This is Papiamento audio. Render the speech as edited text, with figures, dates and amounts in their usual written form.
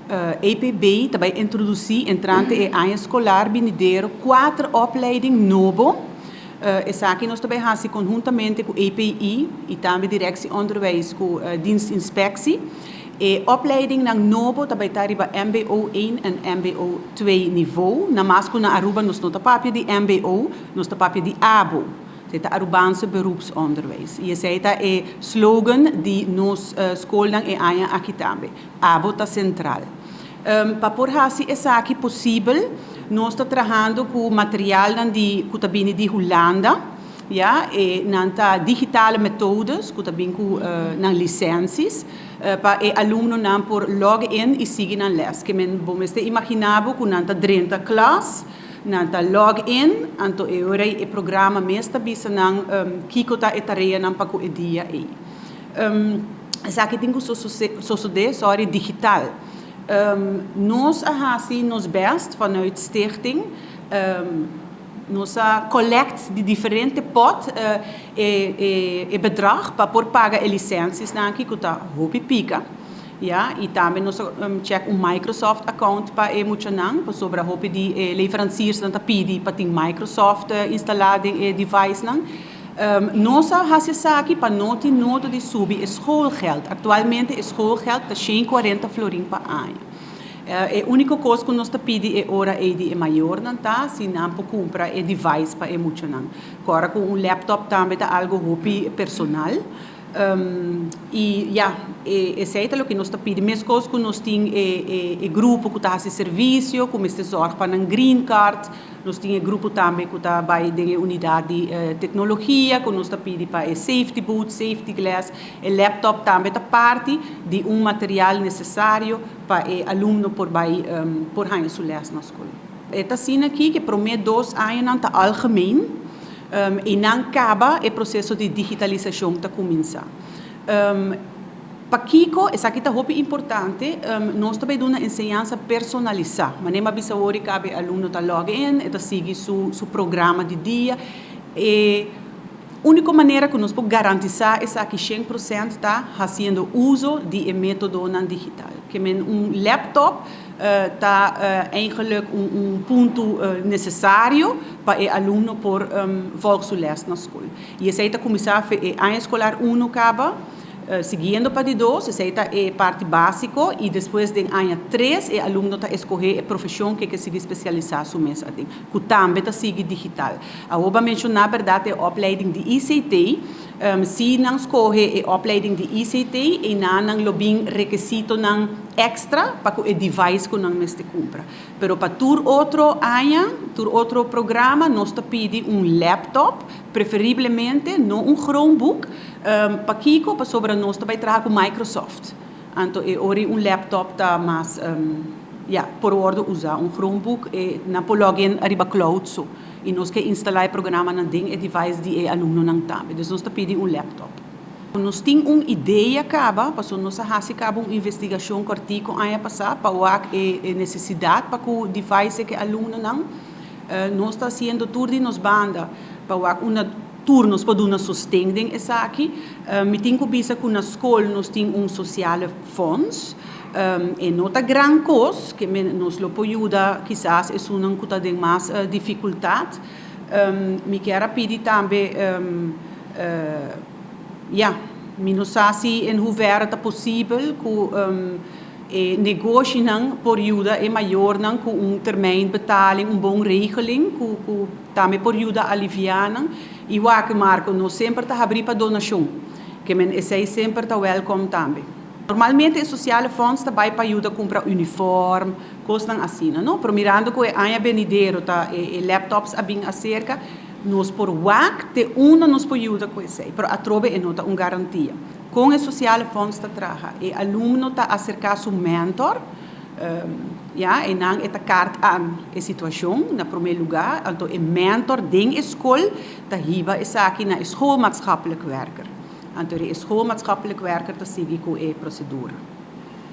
EPB ta bai introdusí entrante e aña eskolar binidero kuater opleiding nobo. Esaki nos ta bai hasi konhuntamente ku EPI i tambe Directie Onderwijs ku Dienst Inspectie. E opleidingnan nobo ta bai ta riba mbo 1 en mbo 2 nivo. Na mas ku na Aruba nos no ta papia di mbo, nos ta papia di abo. Esei ta Arubaanse Beroepsonderwijs. I esei ta e slogan di nos skolnan e aña aki tambe. Abo ta sentral. Pa por hasi esaki posibel, nos ta trahando ku materialnan di ku ta bini di Hulanda, ya, e nan ta digitale metodes ku ta bin ku nan lisensies pa e alumnonan por log in i sigui nan les. Ke men bo mester imaginá bo ku nan ta drenta klas, nan ta log in, anto e ora ei e programa mes ta bisa nan kiko ta e tareanan pa ku e dia ei. Esaki tin ku sosodé, sorry, digital. Nos a hasi nos bèst vanuit stichting. Nos a collect di diferente pot e bedrag pa por paga e lisensiesnan aki ku ta hopi pika. Ya, i tambe nos a check un Microsoft account pa e muchanan pasobra hopi di e leveranciersnan ta pidi pa tin Microsoft instalá den e devicenan. Nos a hasi esaki pa no tin nodo di subi e schoolgeld. Aktualmente e schoolgeld ta 140 florin pa aña. E úniko kos ku nos ta pidi e ora ei di e mayornan ta si nan por kumpra e device pa e muchanan. Ku ora ku un laptop tambe ta algu hopi personal. I ya, esei ta loke nos ta pidi. Meskos ku nos tin e grupo ku ta hasi servisio, ku mester zòrg pa nan green card. Nos tin e grupo tambe ku ta bai den e unidat di teknologia, ku nos ta pidi pa e safety boots, safety glass. E laptop tambe ta parti di un material nesesario pa e alumno por bai por haña su lès na skol. E ta asina aki ku e promé dos añanan ta algemeen. I nan kaba e proseso di digitalisashon ta kuminsá. Pakiko esaki ta hopi importante? Nos ta bai duna enseñansa personalisá. Manera mi a bisa awor i kaba e alumno ta log in, e ta sigui su su programa di dia. E úniko manera ku nos por garantisá esaki 100% ta hasiendo uso di e métodonan digital. Ke men un laptop ta eigenlijk un punto necesario pa e alumno por volg su les na school. Y esey ta cuminsa fe e aña escolar uno caba, siguiendo pa di dos, esey ta e parti basico y despues den aña tres e alumno ta escoge e profesion cu e ke sigui specialisa su mes aden, cu tambe ta sigui digital. Awor bo a menciona berdad e opleiding di ICT, Si nan skohe e opleiding di ICT, einan nan lo bin rekesitonan èkstra pa ku e device ku nan mester kumpra. Pero pa tur otro aña, tur otro programa, nos ta pidi un laptop, preferiblemente no un Chromebook. Pakiko? Pasobra nos ta bai traha ku Microsoft. Anto e ora un laptop ta mas, ya, por wòrdu usá. Un Chromebook e nan por log in ariba cloud so. I nos ke instalá e programanan den e device di e alumnonan tambe. Dus nos ta pidi un laptop. Nos tin un idea kaba, pasobra nos a hasi kaba un investigashon kòrtiku aña pasá pa wak e nesesidat pa ku device e ke alumnonan. Nos ta hasiendo tur di nos banda pa wak unda tur nos por duna sosten den esaki. Mi tin ku bisa ku na skol nos tin un sosiale fonds. E no ta gran kos, ke men nos lo por yuda kisas esunnan ku ta den mas difikultat. Mi kier a pidi tambe, ya, mi no sa si en hoeverre ta posibel ku e negoshinan por yuda e mayornan ku un termijnbetaling, un bon regeling ku ku tambe por yuda aliviá nan. I wak, Marco, nos semper ta habrí pa donashon, ke men esei semper ta wèlkòm tambe. Normalmente e sociale fonds ta bai pa yuda cumpra uniform, cosnan asina, no? Pero mirando cu e aña benidero ta e laptops a bin acerca, nos por wak te unda nos por yuda cu esey. Pero atrobe e no ta un garantia. Con e sociale fonds ta traha? E alumno ta acerca su mentor, ya, e nan e ta kaart aan e situacion na prome lugar, anto e mentor den e scol ta hiba esaki na e schoolmaatschappelijk werker. Anto e schoolmaatschappelijk werker ta sigui ku e prosedura.